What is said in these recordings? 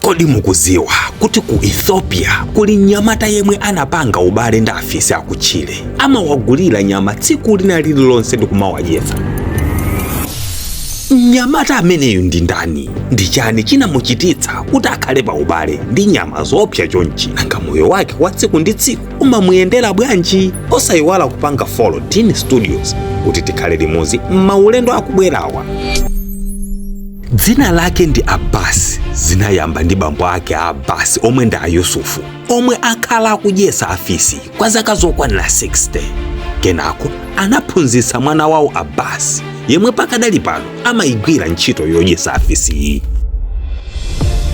Kodi mukuziwa kuti ku Ethiopia kuli mnyamata yemwe anapanga ubale ndi afisi akutchire? Amawagulira nyama tsiku lina lililonse ndi kumawadyetsa. Mnyamata ameneyu ndi ndani? Ndi chani chinamuchititsa kuti akhale pa ubale ndi nyama zoopsa chonchi? Nanga moyo wake wa tsiku ndi tsiku umamuyendera bwanji? Osayiwala kupanga follow Dean Studios kuti tikhale limodzi m'maulendo akubwerawa. Dzina lake ndi Abbas. Zinayamba ndi bambo ake a Abbas omwe ndi a Yusufu, omwe akhala akudyetsa afisi kwa zaka zokwanira 60. Kenako anaphunzitsa mwana wawo Abbas, yemwe pakadali pano amayigwira ntchito yodyetsa afisiyi.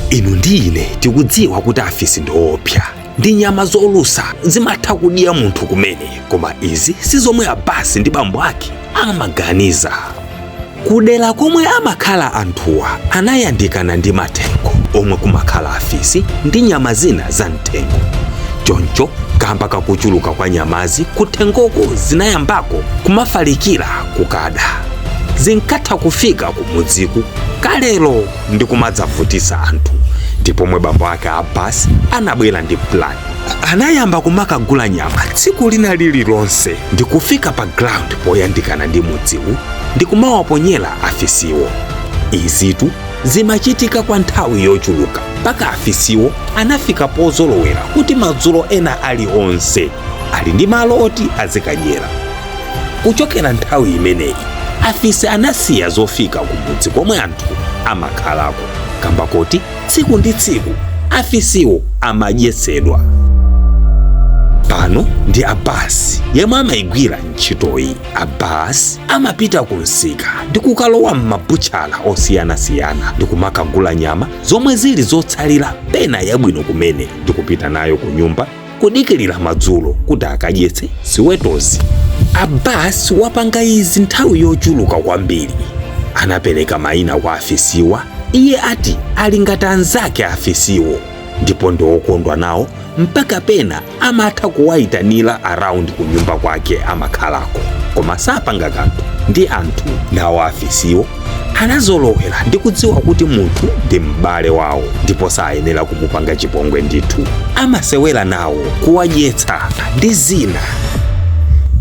Inu ndi ine tikudziwa kuti afisi ndi oopsa, ndi nyama zolusa, zimatha kudya munthu kumene, koma izi si zomwe Abbas ndi bambo ake amaganiza. Kudera komwe amakhala anthuwa anayandikana ndi mathengo omwe kumakhala afisi ndi nyama zina za mthengo. Choncho kamba kakuchuluka kwa nyamazi kuthengoko, zinayambako kumafalikira kukada. Zinkatha kufika kumudziku kalelo ndi kumadzavutisa anthu. Ndipomwe bambo ake Abbas anabwera ndi plan. Anayamba kumakagula nyama tsiku lina lililonse ndi kufika pa ground poyandikana ndi mudziwu ndi kumawaponyera afisiwo. Izitu zimachitika kwa nthawi yochuluka mpaka afisiwo anafika pozolowera kuti madzulo ena aliwonse ali ndi malo oti azikadyera. Kuchokera nthawi imeneyi, afisi anasiya zofika kumudzi komwe anthu amakhalako, kamba koti tsiku ndi tsiku afisiwo amadyetsedwa. Pano ndi Abbas yemwe amayigwira ntchitoyi. Abbas amapita ku msika ndi kukalowa m'mabutchala osiyanasiyana ndi kumakagula nyama zomwe zili zotsalira, pena yabwino kumene, ndi kupita nayo ku nyumba kudikirira madzulo kuti akadyetse ziwetozi. Abbas wapanga izi nthawi yochuluka kwambiri. Anapereka mayina kwa afisiwa. Iye ati ali ngati anzake afisiwo ndipo ndi okondwa nawo, mpaka pena amatha kuwayitanira around ku nyumba kwake amakhalako, koma sapanga kanthu ndi anthu. Nawo afisiwo anazolowera ndi kudziwa kuti munthu ndi m'bale wawo ndipo sayenera kumupanga chipongwe. Ndithu amasewera nawo, kuwadyetsa ndi zina.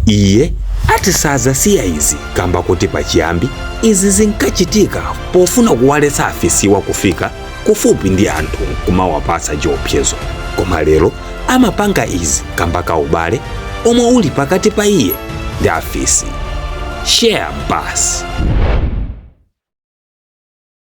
Iye ati sazasiya izi kamba kuti pachiyambi izi zinkachitika pofuna kuwaletsa afisiwa kufika kufupi ndi anthu kumawapatsa chiopsezo, koma lero amapanga izi kamba ka ubale omwe uli pakati pa iye ndi afisi. Share bus.